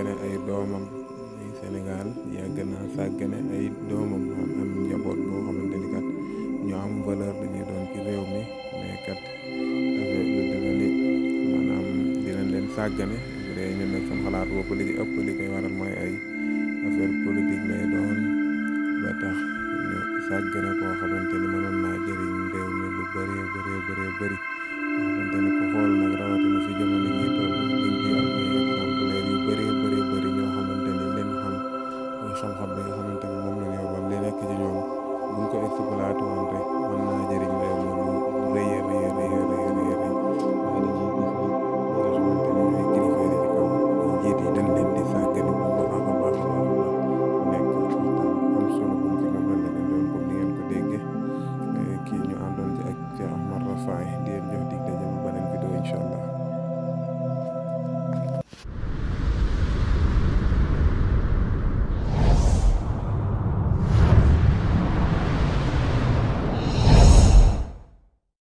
sàggane ay doomam Sénégal yàgg naa sàggane ay doomam am njaboot boo xamante ni kat ñu am valeur dañuy doon ci réew mi mais kat affaire lu demee ni maanaam dinañ leen sàggane bu dee ñun nag sama xalaat bopp li ci ëpp li koy waral mooy ay affaire politique lay doon ba tax ñu sàggane koo xamante ni mënoon naa jëriñ réew mi lu bëree bëri koo xamante ni ku xool nag rawatina fi jamono ji toll dañ ci am ay exemplaires yu bëri ñoo xamante ni leen xam mooy xam-xam bi nga xamante ni moom la ñu yóbbal li nekk ci ñoom buñ ko exploité woon rek mën naa jëriñ réew mi lu rëy waaye dañ ciy gis ni ñi nga xamante ni ñooy kilifa yi ci kaw njiit yi dañ leen di sàggane bu baax a baax nekk waxtaan am solo buñ ci moom la leen doon comme ni ngeen ko déggee kii ñu àndoon ci ak Cheikh Ahmad Rafaay di leen jox dig daje ba beneen vidéo incha allah